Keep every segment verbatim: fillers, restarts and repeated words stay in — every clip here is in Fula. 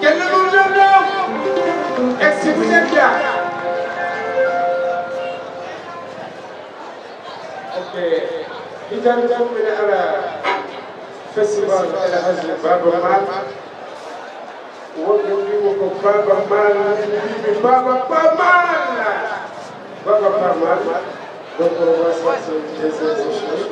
Kenno ɗum ɗon ɗo. Est-ce que vous êtes là? Ok. Hitaande fof mbiɗa ara festival El Hadji Baba Maal. Wonɓe mbiimi ko Baba Maal, min mbiimi Baba Ba Maal. Baba Ba Maal. Donc, on va sortir des émotions.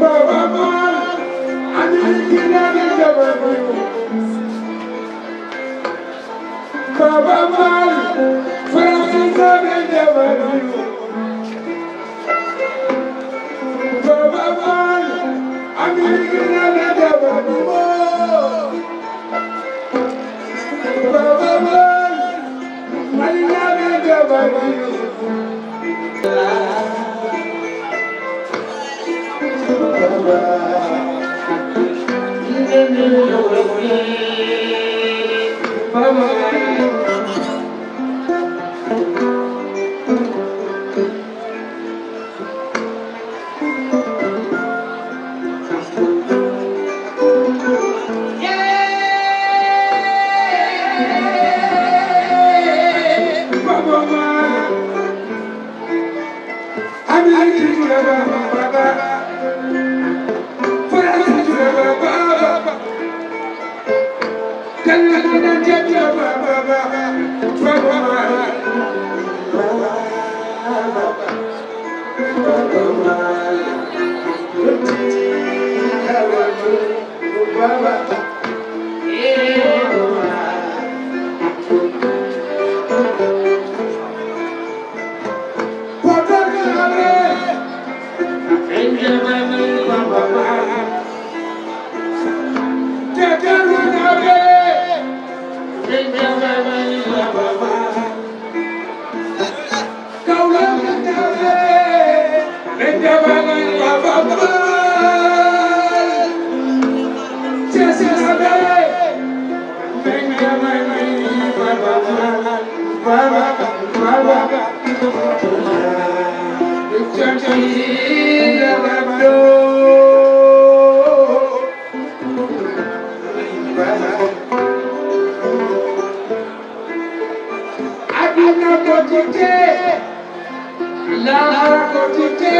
Baba Maal, Ameriknaaɓe jaɓani mo. Baba Maal, Faransiisnaaɓe jaɓani mo. Baba Maal, Ameriknaaɓe jaɓani mo. Baba Maal, Malinaaɓe jaɓani mo. Aduna ko tite, lahara ko tite.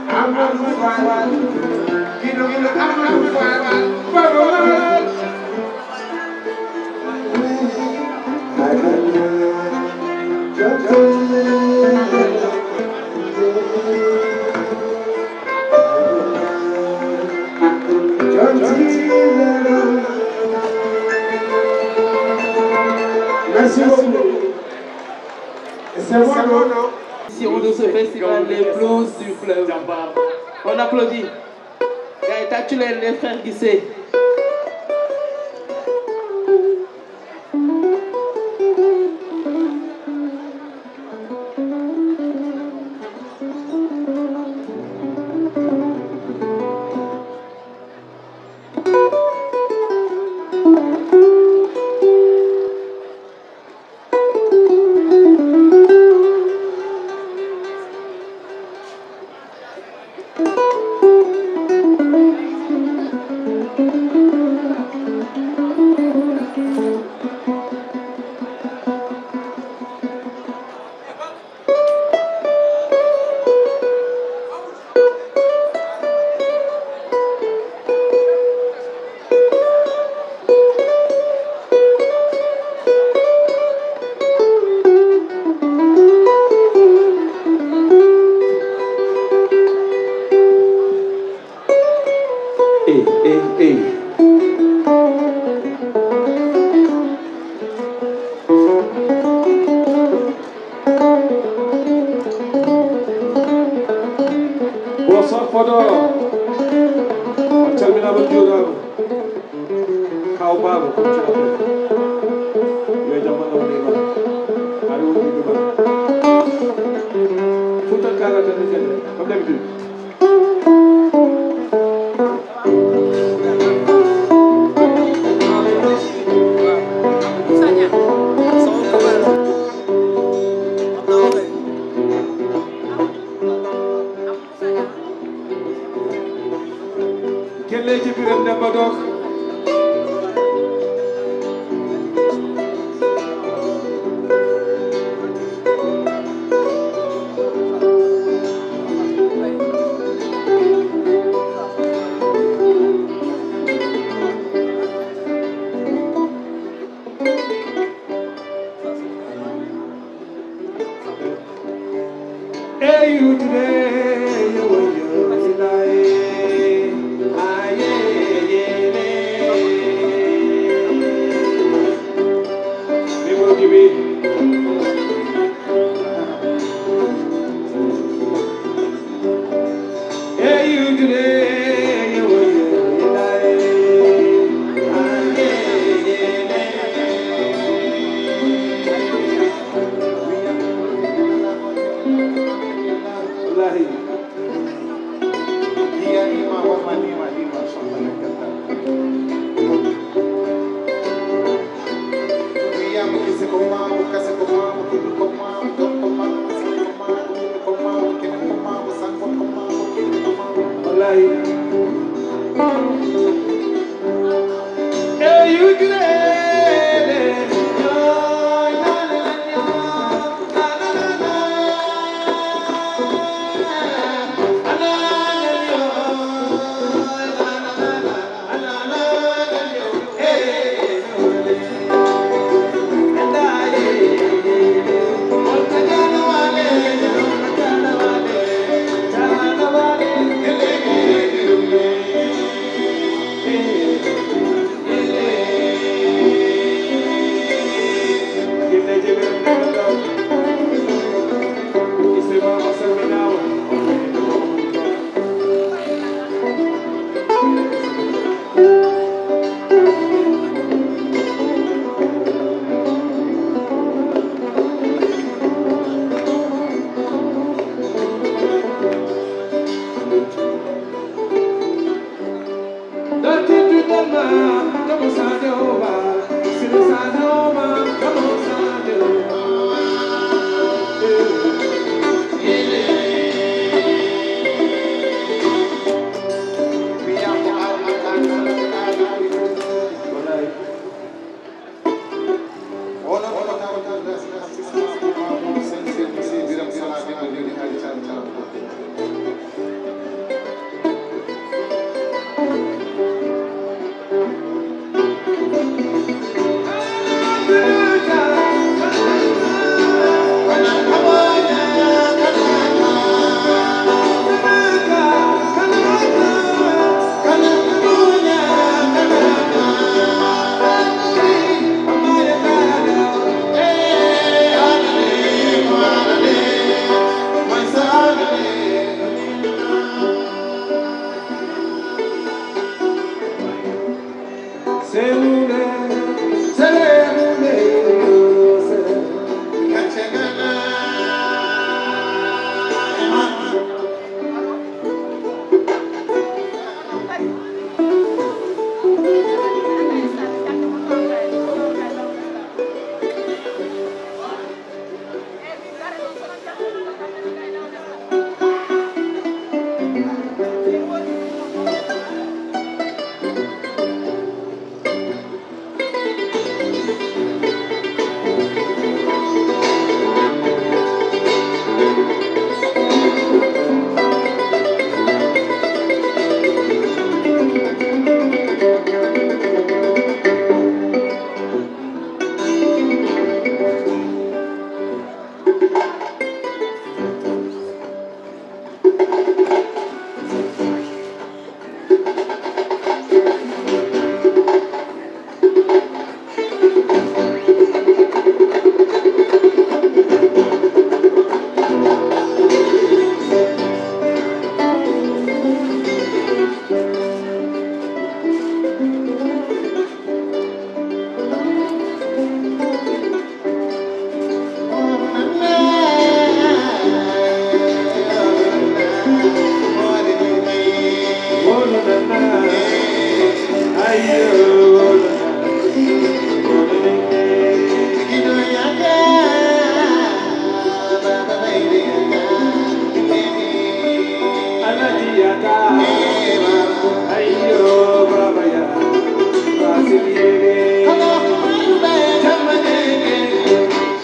Amadou Fall, Guido, Guido, Amadou Fall, Baba Maal. Merci beaucoup. C'est bon, non? Sur de ce festival, les blues du fleuve. On applaudit. Gars yi, tàccu leen les frères Guissé. Ey, ey, ey. Bonsoir, Podor. On calminaama, on njuuraama. Kaw Baaba, on calminaama. Yo jam Allah wone e ma. Ari woni ɗum. Fuuta kala tan e jam. Comme d'habitude. Gelleeji Biram Demba Dook. Wallahi. Iya, ima, wama, nima, ima, samba, lakata. Iya, mo kise ko ma, mo kase ko ma, mo kudu ko ma, mo dok ko ma, mo sini ko ma, mo kudu ko ma, mo kene ko ma, mo sango ko ma, mo kini ko ma. Wallahi.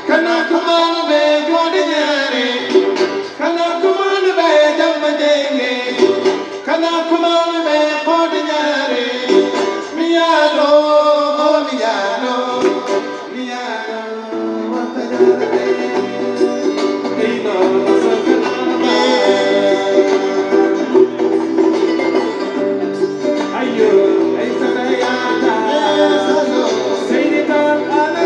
Kana kumanu be kodi nyare. Kana kumanu be jamma jenge. Kana kumanu be kodi nyare. Miyano, oh, miyano. Miyano, wata nyare. Ino, sakana. Ayo, ay, sakayata. Seydi Kan, ana.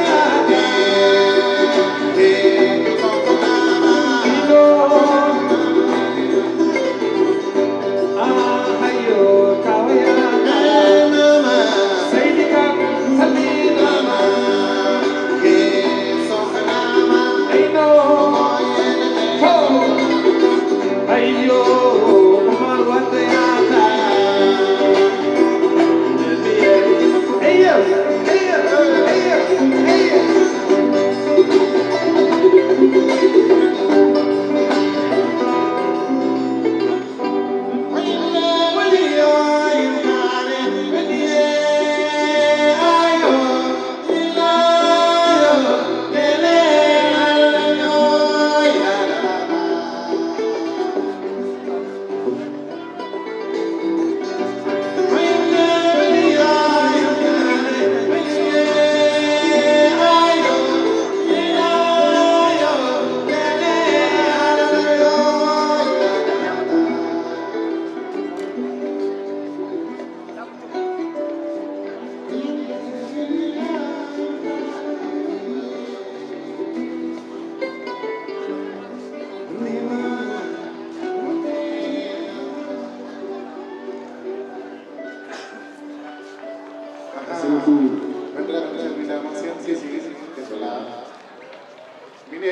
Mine,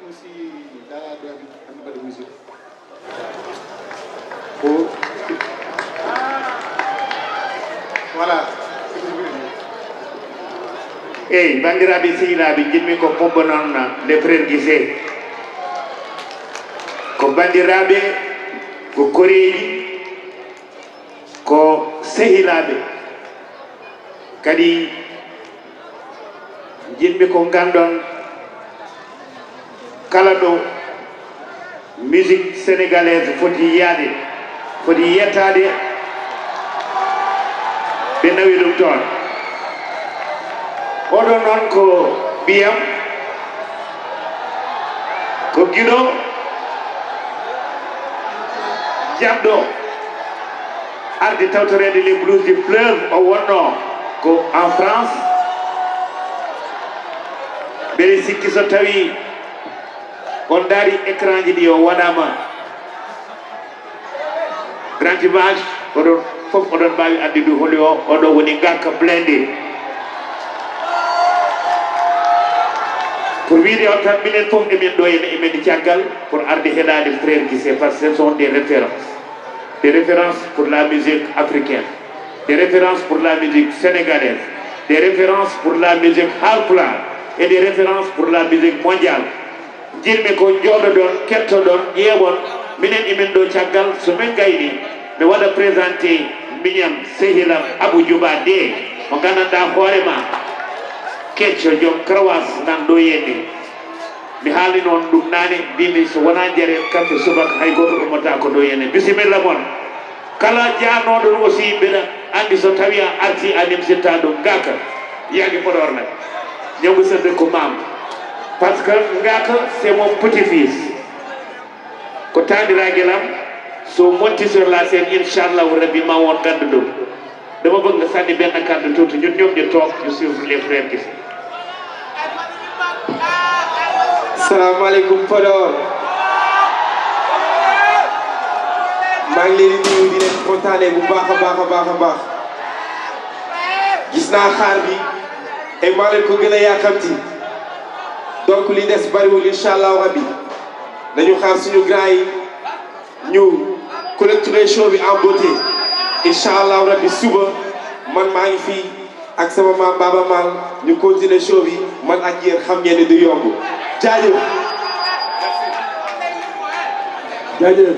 aussi, dans la musique. Voilà. Eyi, banndiraaɓe sehilaaɓe, njiɗmi ko pobbo noon le frère Guissé. Ko banndiraaɓe, ko koreeji, ko sehilaaɓe. Kadi njiɗmi ko nganndon kala ɗo musique sénégalaise foti yiyaade, foti yettaade, ɓe nawi ɗum toon. Oɗo noon ko ɓiyam, ko giɗo jaɓɗo arde tawtoreede les Blues du Fleuve, o wonno ko en France. Mbeɗe sikki so tawi on ndaari écran ji ɗi o waɗaama grand image, oɗon fof oɗon mbaawi anndude holi o, oɗo woni Ngaaka Blindé. Pour wiide on tan, minen fof emin ɗo ene, emin caggal pour arde heɗaade frère Guissé, parce que ce sont des références. Des références pour la musique africaine, des références pour la musique sénégalaise, des références pour la musique haalpulaar et des références pour la musique mondiale. Njiɗmi ko njooɗoɗon, kettoɗon, ƴeewon. Minen emin ɗo caggal, so min ngayni, mi waɗa présenté miñam, sehilam, Abou Djouba Dé, mo nganndanɗaa hoore ma, kecco, joom karawaas, nan ɗo henni. Mi haalino on ɗum naane, mbimi so wonaa njare kafe subaka, hay gooto ummataa ko ɗo henni. Bisimilla mon. Kala jaanooɗo aussi, mbeɗa anndi so tawi a arti, a nimsitta ɗum. Ngaaka, yaagi Podor nag. Ñaw bi sënd ko maam. Parce que Ngaaka, c'est mon petit-fils. Ko taaniraagal am, so monti sur la scène, inchallahu rabbi, ma won ngadduɗo. Dama bëgg nga sànni benn kàddu tuuti, ñun ñoom ñu toog, ñu suivre les frères Guissé. Salaamaaleykum Podor. Maa ngi leen di nuyu, di leen kontaane bu baax a baax a baax a baax. Gis naa xaar bi, et maa leen ko gën a yàkkamti. Donc li des bariwul, incha allahu rabbi. Nañu xaar suñu grand yi, ñu clôturer show bi en beauté. Incha allahu rabbi, suba Man maa ngi fii ak sama maam Baaba Maal, ñu continuer show bi, man ak yéen xam ngeen ne du yomb. Jaajëf. Jaajëf.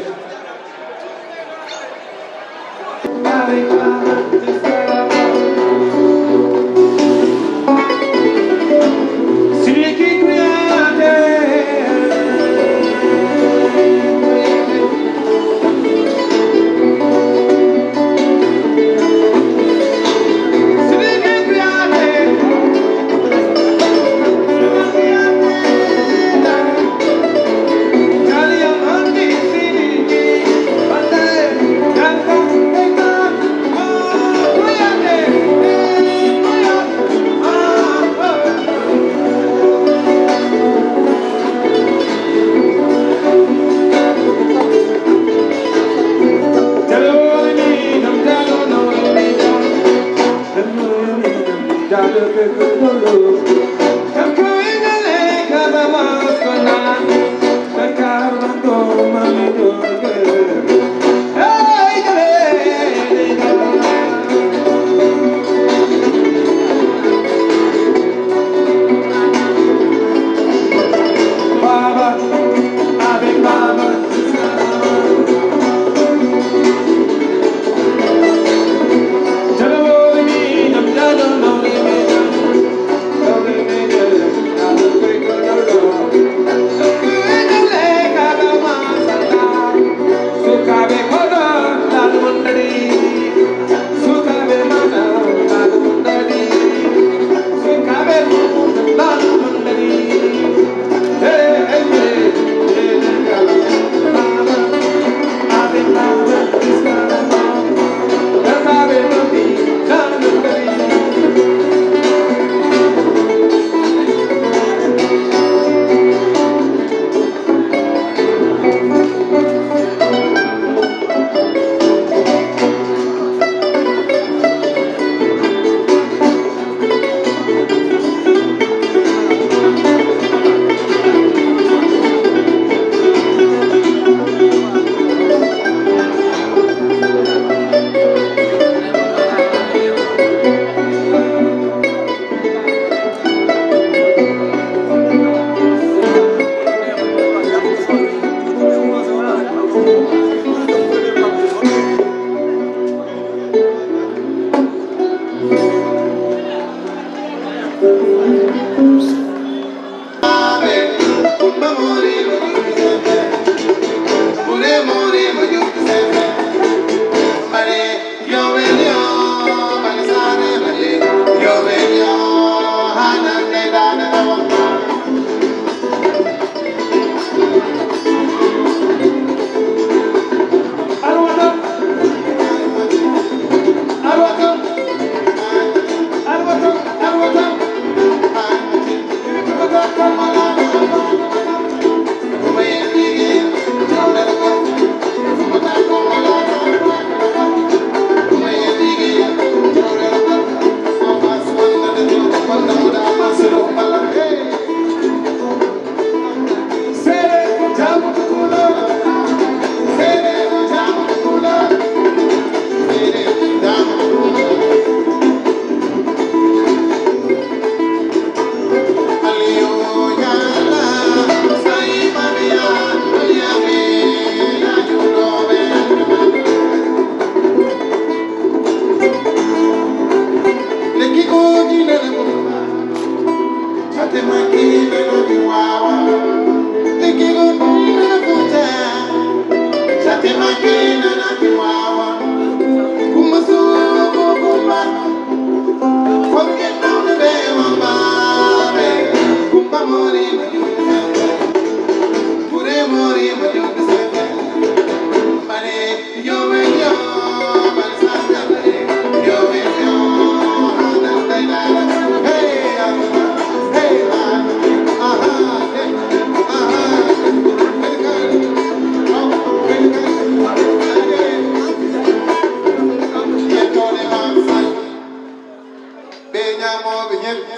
Ɓe ñaamooɓe ñebbe.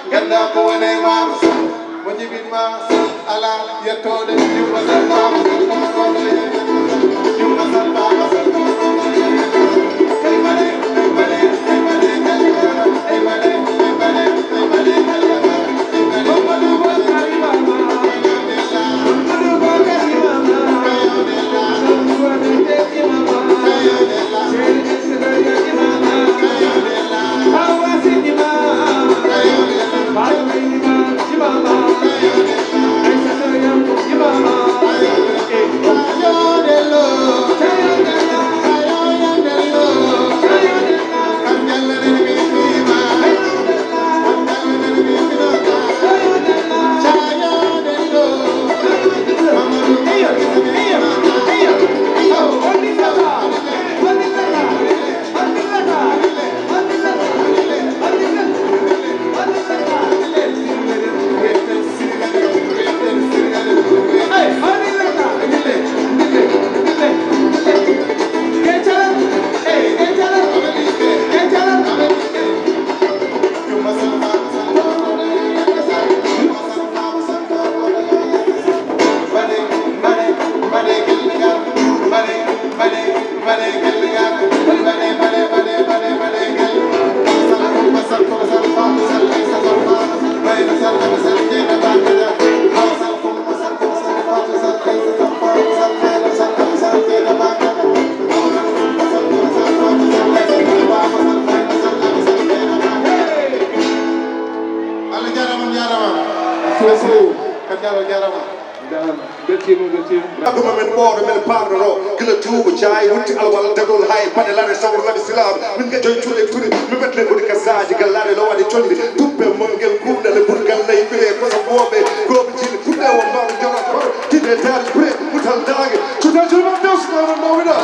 Nganndaa ko woni e maama. Mo jibinma alaa yettoode. Yumma Samba. Yumma Samba. Allah jarama, jarama. Merci. Kadi Allah jarama. Beltima, beltima. Aduna men ɓooɗo men paamɗoro, gila tuuba jaayi, wutti alwal, dadol hay, paɗe lare, sawro laɓi silaam. Min ga joy cuuɗe turi, mi ɓetle ɓuri ka saaji, gallaɗe lowani condi, tuppe mon ngel kuuɗale, burgal ley ɓire, koso booɓe, gooɓe jili, tuɗɗe won mbaɗo jama kono, tiɗe daari ɓure, mutal daage, cuuɗe jurma dew sukaano mawɗo.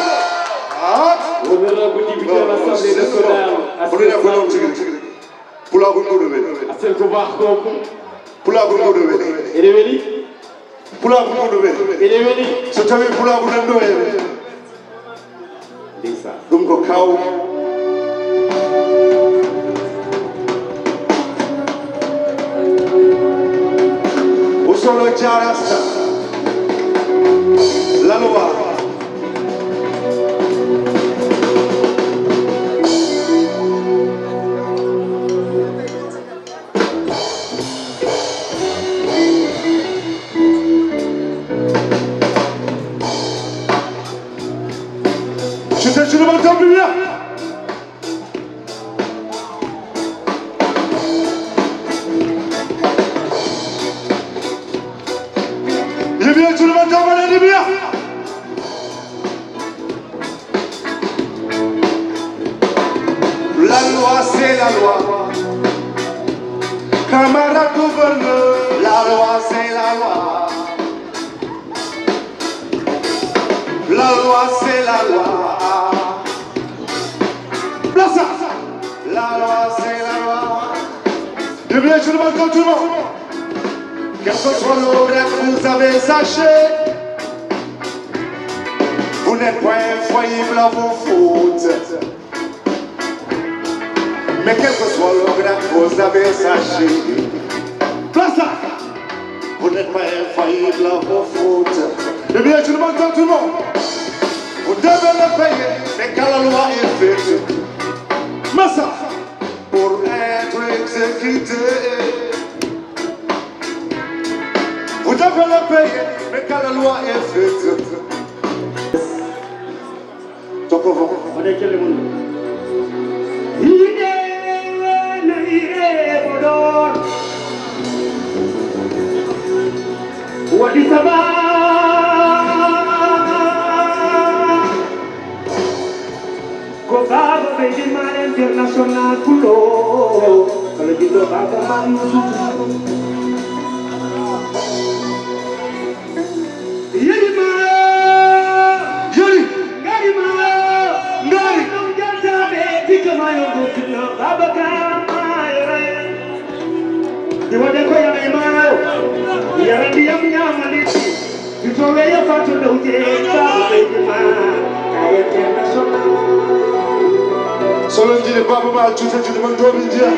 Ah! Honorable député à l'Assemblée nationale, Astou Sall. Pulaagu ɗum ɗo weli. A sel ko baax kooku. Pulaagu ɗum ɗo weli. Ene weli. Pulaagu ɗum ɗo weli. Ene weli. So tawii pulaagu nan ɗo e. Ndeysaan. Ɗum ko kaw. O solo jarasta. Lalowa. Cuta cuta man tambi wiya. Libiya cuta man tambi wiya. La loi, c'est la loi. Camarade gouverneur, la loi, c'est la loi. La loi, c'est la loi. Place. La loi, c'est la loi. Deviens, je demande comme tout le monde. Quel que soit le regret que vous avez, sachez, vous n'êtes pas infaillible à vos fautes. Mais quel que soit le regret que vous avez, sachez, place là. Vous n'êtes pas infaillible à vos fautes. Eh bien, je demande à tout le monde. Vous devez le payer, mais quand la loi est faite, mais ça, pour être exécuté, vous devez le payer, mais quand la loi est faite. Tokko fof. Waɗe kelle mon. Yiɗe no yiɗe ko ɗon. Waɗi saba. Ko Baaba Ɓeydi Maal International Pullo. Kala jiɗɗo Baaba Maal Yuusuf. Yeri ma. Yeri. Ngari ma. Ngari. Ɗum jantaɓe, tikka ma yo gurtino, Baaba Ka ma yo ren. Ɗi waɗe ko yaɓe ma. Yara ndiyam, ñaama liɗɗi. Fito weeyo fato dow je, Baaba Ɓeydi ma. Ka international. Solon jini Baaba ma, cuuta jini man doomi njiya.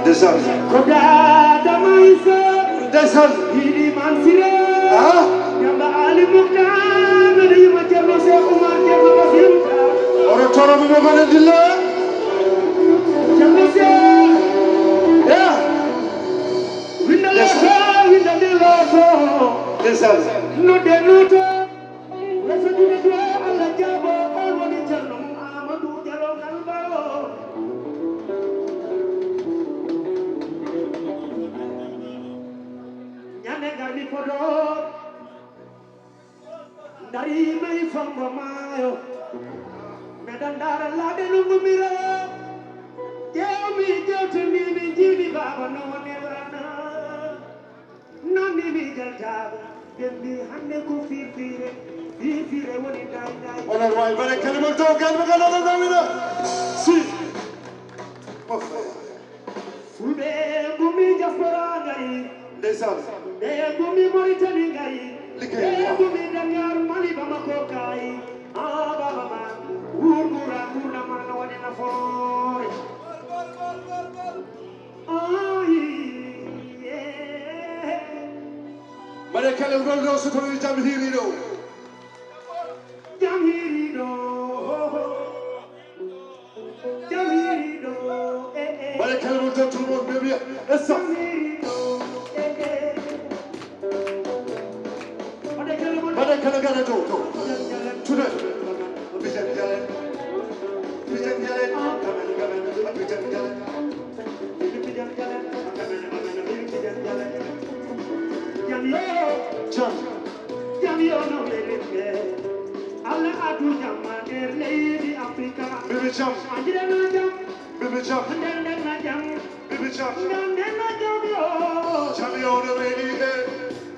Ndeysaan. Ko Daada Maysa. Ndeysaan. Yiɗi Mansire. Ah. Demba Ali Muktar, no yima Ceerno Seex Umar, Ceerno Basiru Taal. Oɗo toro mo mo mbaɗa dilla. Ceerno Seex. Ya. Winda looto, winda nde looto. Ndeysaan. Nodde looto. Wasa dina duwa Allah jaabo, on woni Ceerno mum Amadou Diallo Galba o. Ñande ngarmi Podor, ndariima e Fambo Maayo, meɗen ndaara laaɗe no ngumira, ƴeewmi, ƴeewtini, mi jiimi baaba no woni rana, nanni mi jaltaaɓe, ɓe mbi hannde ko firfire, firfire woni day day. Onon wawi mbaɗa kalima dow galɓe ngal oɗon ɗowina. Si. Fulɓe ngummi diaspora ngari. Ndeysaan. Ɓe ngummi Mauritanie ngari. Liggéey. Ɓe ngummi Dakar, Mali, Bamako kay. Ah, Baaba ma, wurgura, gurdam ma no waɗi nafoore. Ah, yeah. Mbaɗe kala ngol ɗo so tawi jam hiiri ɗo. Kala mo dottu mo ɓe wiya essa. Mbaɗe kala gara to, to. Tude. Pijan jale. Pijan jale. Gamen, gamen. Pijan jale. Pijan jale. Gamen, gamen. Pijan jale. Jam yo. Jam. Jam yo no ɓe limɓe. Allah adu jam nder leydi Afrika. Bibi jam. Andirana jam. Bibi jam. Nden nden na jam. Bibi jam. Nden nden na jam yo. Jam yo no ɓe limɓe.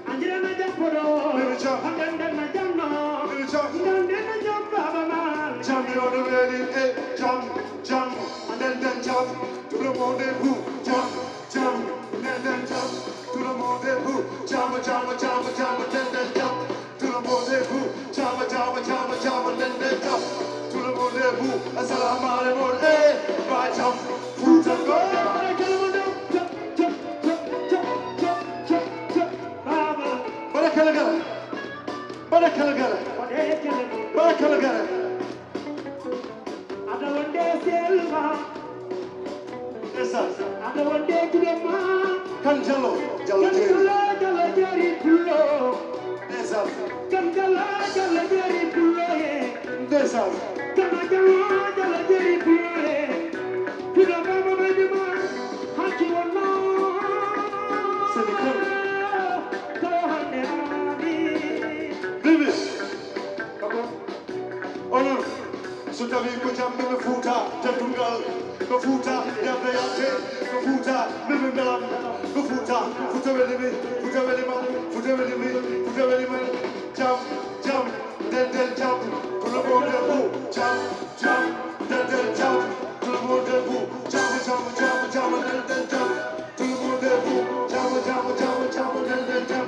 Andirana jam koɗo. Bibi jam. Nden nden na jam no. Bibi jam. Nden nden na jam baba man. Jam yo no ɓe limɓe. Jam, jam. Nden nden jam. Tout le monde est fou. Jam. Jam, nden nden jam, tout le monde est fou. Jam, jam, jam, jam, nden nden jam, tout le monde est fou. Jam, jam, jam, jam, nden nden jam, tout le monde est fou. Assalamu alaikum, eh, ba jam, Fuuta go. Barakalla gara, barakalla gara, barakalla gara. Ada wonde selma. Ndeysaan. Ada wonde gudema. Kan Jallo, Jallo Jeeri. Jallo, Jallo Jeeri Pullo. Ndeysaan. Kan Jallo, Jallo Jeeri Pullo, eh. Ndeysaan. Kan Jallo, Jallo Jeeri Pullo, eh. Pullo mama mama ma. Haki wonno. Seni kan. Ko hande ani. Bibi. Onon, so tawii ko jam, min Fuuta teddungal, ko Fuuta yamde yamde, ko Fuuta min min mbelam, ko Fuuta, Fuuta weli mi, Fuuta weli ma, Fuuta weli mi, Fuuta weli ma. Jam, jam, nden nden jam, ko lobo nde bu, jam, jam, nden nden jam, ko lobo nde bu, jam, jam, jam, jam, nden nden jam. Tout le monde est fou. Jam, jam, jam, jam, jam, jam, jam.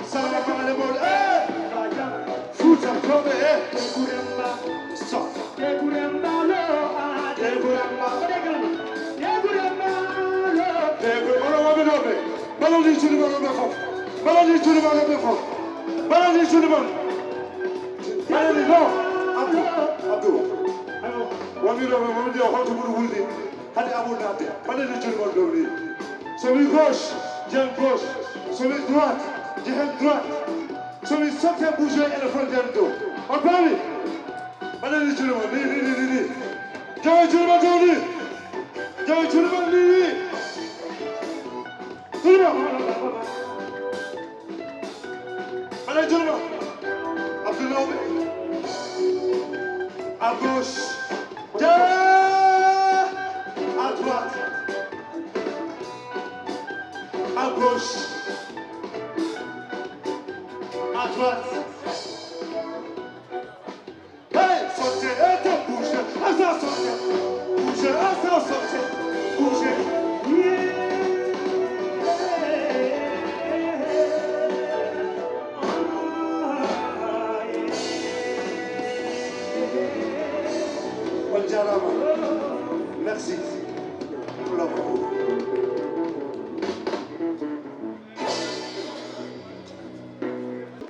Salamu alaikum. Eh! Fuuta Koobe, eh! Stop. Deguramba. Deguramba. Deguramba. Bala ni tuni bala be fo. Bala ni tuni bala be fo. Bala ni tuni bala. Bala ni no. Abdou. Abdou. Wami do, wami do, hoto mun wulde. Hade Abou Naté, mbaɗen juuɗe mon dow ni. So mi gauche, jehen gauche. So mi droite, jehen droite. So mi sauté, bougé, éléphant jehen dow. On paami? Mbaɗen juuɗe mon ni, ni, ni, ni, ni. Jawe juuɗe mon dow ni. Jawe juuɗe mon ni, ni. Juuɗe mon. Allez, Jonah. Abdoulaye. À gauche. Derrière. À droite. À gauche. À droite. Hey, sauter, hey, te bouger, ah, ça sauter, bouger, ah, ça sauter, bouger. Yeah. On jarama. Merci. Love.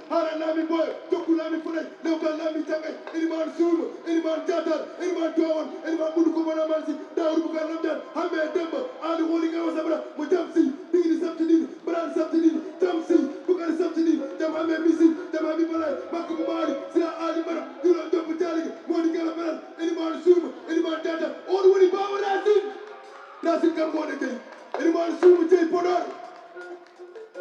Haala laami boyo, jokku laami fulay, lewgal laami jangay, Elimaan Suuma, Elimaan Jaatar, Elimaan Duwaawan, Elimaan Ɓundu Kumana Mansi, Daawudu Bukar Lamjaan, Hamee Demba, Aali Hooli Gawa Sabra, mo Jamsi, Digiri Sabti Dini, Baraani Sabti Dini, Jamsi, Bukari Sabti Dini, Jam Hamee Misi, Jam Habibalay, Makko Bumaari, Sira Aali Mara, Julo Joppo Jaaligi, Moodi Gala Beral, Elimaan Suuma, Elimaan Jaatar, on woni Baaba Raasin. Raasin kam ko on e jeyi. Elimaan Suuma jeyi Podor.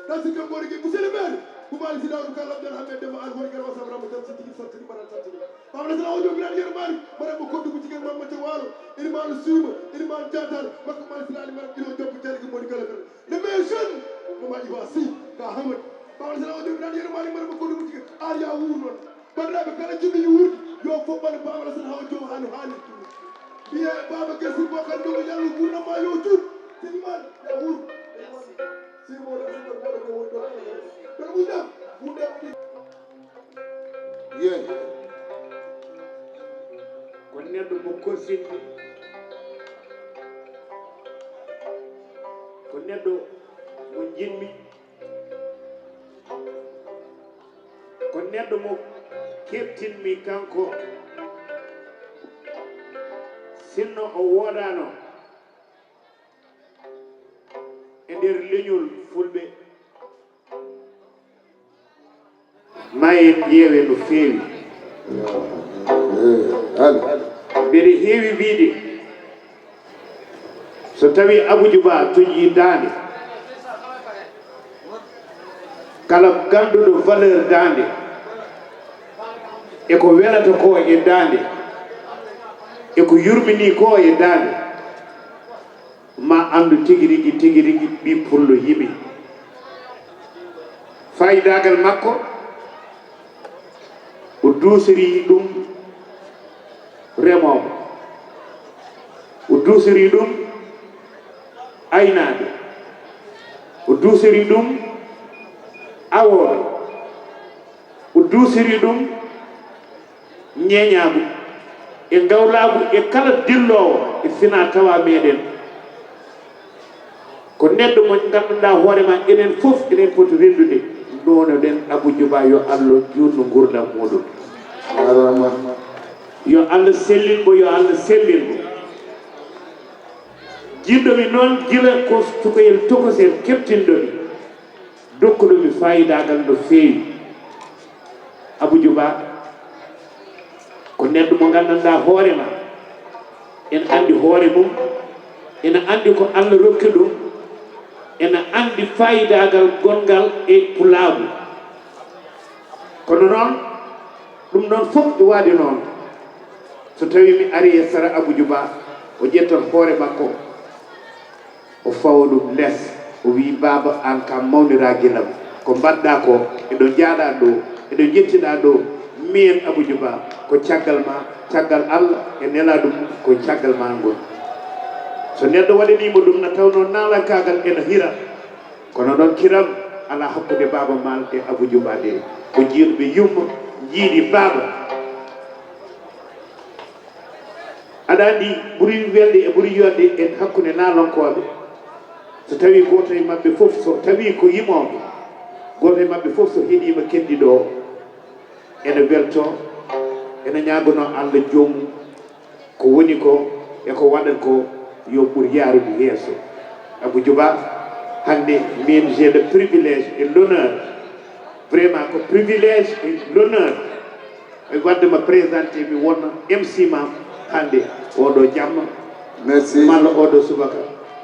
Racine kam Gorgui, monsieur le maire, Boubali Sy Daoudou Ka, Lamdiane Ahmed Demba Anne, woni Garba Samba Rambo Dam, Sintigi Santini Maral Santini. Baba Nasana o jom Birane Yero Mari, Madame Kodou Boutigue Mamma Thiaw Walo, Elimane Souma, Elimane Diatar, Makko Malick Sylla Ali Maram Ilo Joppo Jarigi Moni Kala Kala. Le maire jeune, Maman Iba Sy, Ka Hamad. Baba Nasana o jom Birane Yero Mari, Madame Kodou Boutigue, Aria Wuur noon. Banndiraaɓe, kala jiɗɗo yuwude, yo fof ɓaɗa Baaba Alasan Hawa Joom haa no haanirta. Mbiye Baaba Gasir Bokar Ndongo, Yallah gurdam ma yo juut. Seydi Maal, ya wuur. Seydi Maal, Seydi Maal, Seydi Maal, Seydi Maal. Yeey. Ko neɗɗo mo korsinmi, ko neɗɗo mo njiɗmi, ko neɗɗo mo keɓtinmi kanko. Sinno o woodaano, Nder leñol Fulɓe, ma en ƴeewe no feewi. Mbeɗe heewi wiyde, so tawii Abou Djouba toñii daande, kala gannduɗo valeur daande, e ko welata ko e daande, e ko yurminii ko e daande, ma anndu tigi rigi, tigi rigi, ɓii pullo yimi. Faayiidaagal makko, o duusirii ɗum remooɓe, o duusirii ɗum aynaaɓe, o duusirii ɗum awooɓe, o duusirii ɗum ñeeñaagu e ngawlaagu e kala dilloowo e fina tawa meɗen. Ko neɗɗo mo ngannduɗaa hoore ma, enen fof eɗen poti renndude, ndonoɗen Abou Djouba, yo Allah juutnu nguurndam muɗum. Yo Allah sellin mo, yo Allah sellin mo. Jiɗɗo mi noon gila ko cukalel tokosel keɓtinɗo mi. Dokkuɗo mi faayiidaagal no feewi. Abou Djouba ko neɗɗo mo nganndanɗaa hoore ma, ene anndi hoore mum, ene anndi ko Allah rokki ɗum, ene anndi faayiidaagal gonngal e pulaagu. Kono noon, ɗum noon fof e waɗde noon, so tawii mi arii e sara Abou Djouba, o ƴettat hoore makko, o fawa ɗum les, o wii, "Baaba, aan kam mawniraa gilam. Ko mbaɗɗaa ko, eɗo njaaɗaa ɗo, eɗo njettiɗaa ɗo, miin Abou Djouba, ko caggal ma, caggal Allah e nelaaɗo mum, ko caggal ma ngoni." So neɗɗo waɗanii mo ɗum, na tawnoo naalankaagal ena hira, kono noon kiram alaa hakkunde Baaba Maal e Abou Djouba de. Ko jiiɗɓe yumma, njiiɗi baaba. Aɗa anndi, ɓuri welde e ɓuri yonde e hakkunde naalankooɓe, so tawii gooto e maɓɓe fof, so tawii ko yimooɓe, gooto e maɓɓe fof so heɗiima keddi ɗo, ene weltoo, ene ñaagonoo Allah joomum, ko woni ko e ko waɗata ko yo ɓur yaarude yeeso. Abou Djouba, hannde min j'ai le privilège et l'honneur, vraiment ko privilège et l'honneur, e waɗde ma présenté mi wona M C ma hannde oɗo jamma. Merci. Malla oɗo subaka.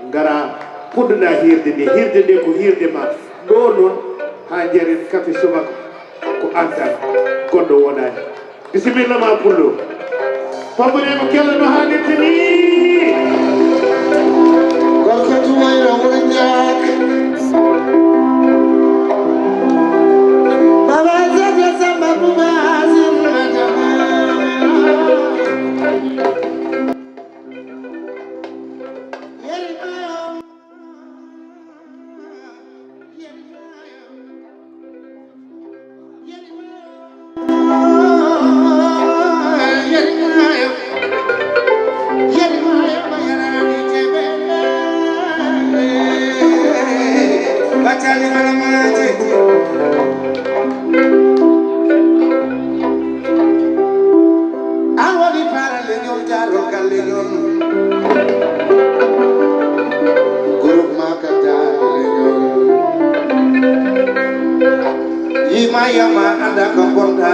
Ngara puɗɗoɗaa hiirde nde. Hiirde nde ko hiirde ma. Ɗo noon haa njaren kafe subaka ko aan tan. Goɗɗo woɗaani. Bisimilla ma pullo. Pammunee mo kella no haanirta ni. Gorko Tuwayra wuro Njaak. Baba Zata Samba Buma Asin Matama. Yeri Mayo. Yeri Mayo. An woni para leñol, jaarol ka leñol. Groupe ma ka jaarol leñol. Yima yama anda ko bonta.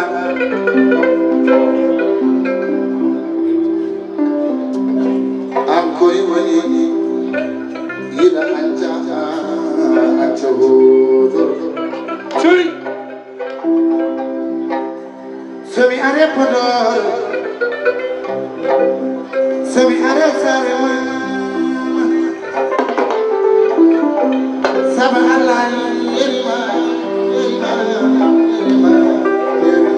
An koy woni yiɗa anca acca hoto. Cuy. So mi aree Podor, so mi aree Saare Maama, sabu Alla yeri ma, yeri ma, yeri ma, yeri ma.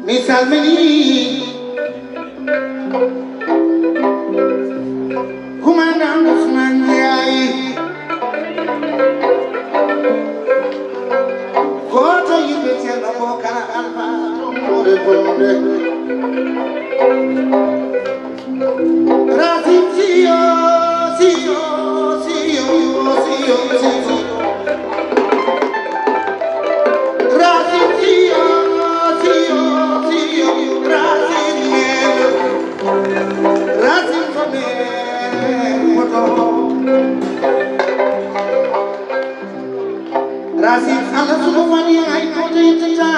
Mi salminii Kumandan Usman Njaay, gooto yimɓe Ceerno Bokar Alfa Tummbore Bonde. Racine Siyo, Siyo, Siyo, Siyo, Siyo. Racine, Allah sugu wani ay ko de tata.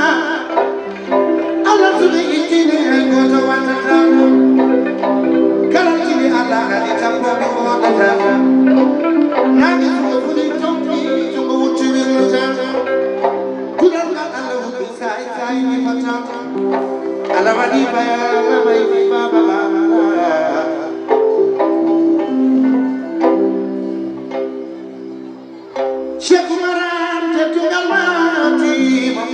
Allah sugu itini ay ko to watata. Kala tini Allah na di tambo ko ko tata. Nani sugu funi tonki sugu wuti wilu ta. Kudan ka Allah sai sai ni fata. Allah wani baya Allah bai baba. Cheikh Oumar Anta Touré Matima.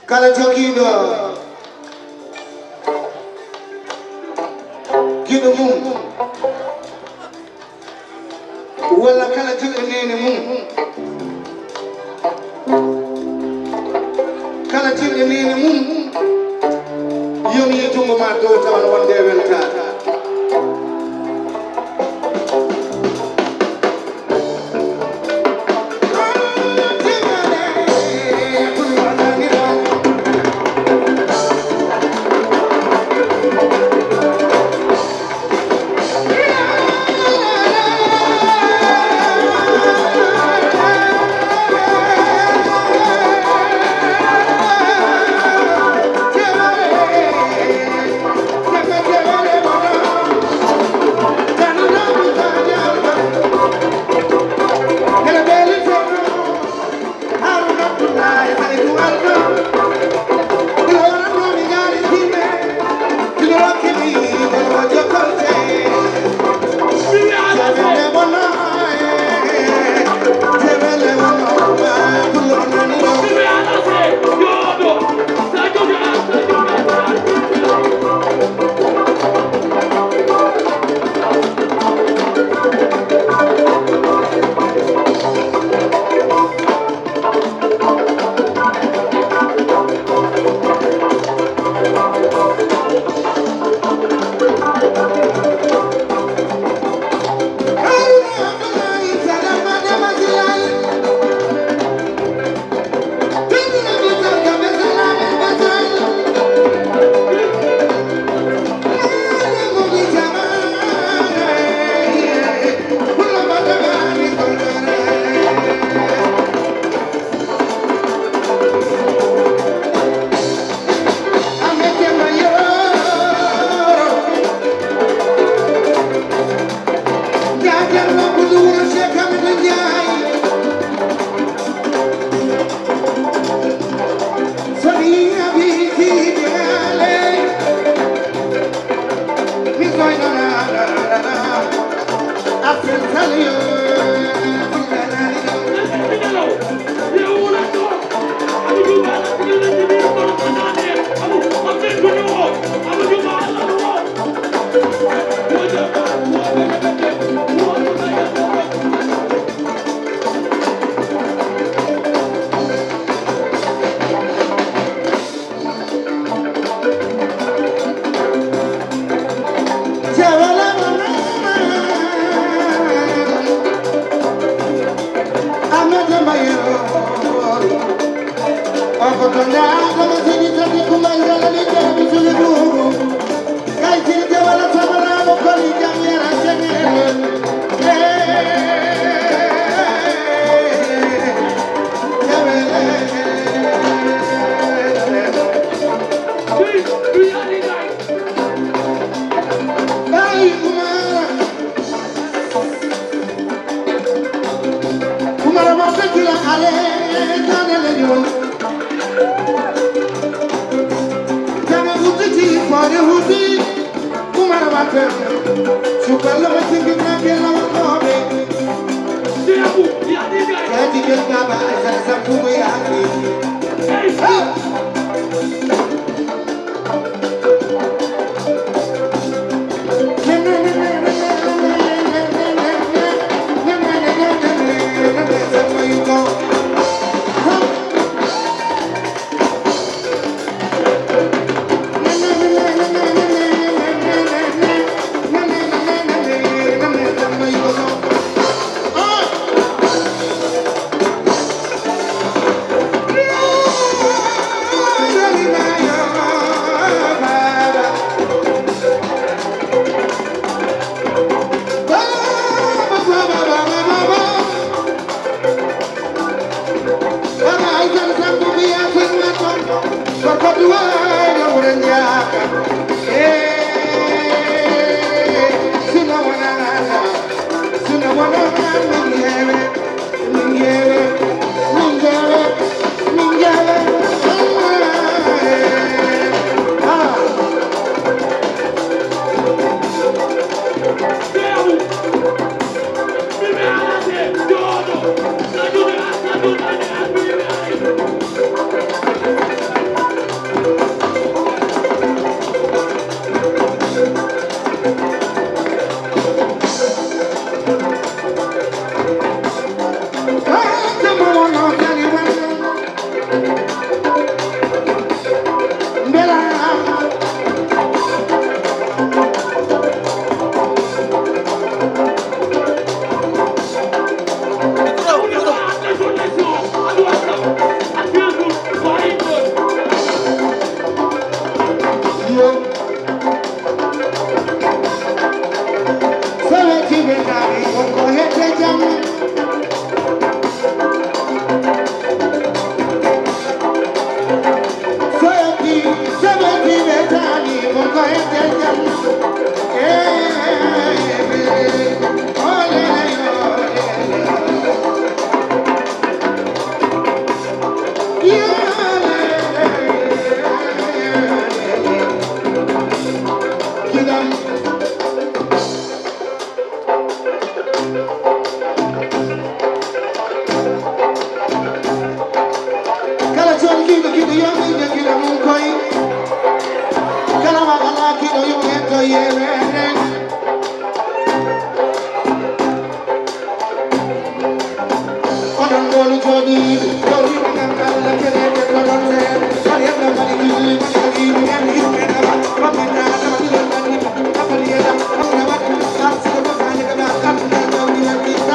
Kala jogiiɗo giɗo mum, walla kala jiɗɗo neene mum, kala jiɗɗo neene mum, yomi junngo ma dow tawa no wonde e weltaare. Umar Masa Gila are dana le yo. Jama huti ti fore huti. Umar Masa. Sukalla ma tingi na ke la wa ko be. Jadi ke baba sa sa ku ya ni. Hey. Kala jooɗiiɗo kiiɗo yo miijo gila mum koy. Kala mo alaa kiiɗo yo hetto yeeweere. Onon mboolu jooɗiiɓe.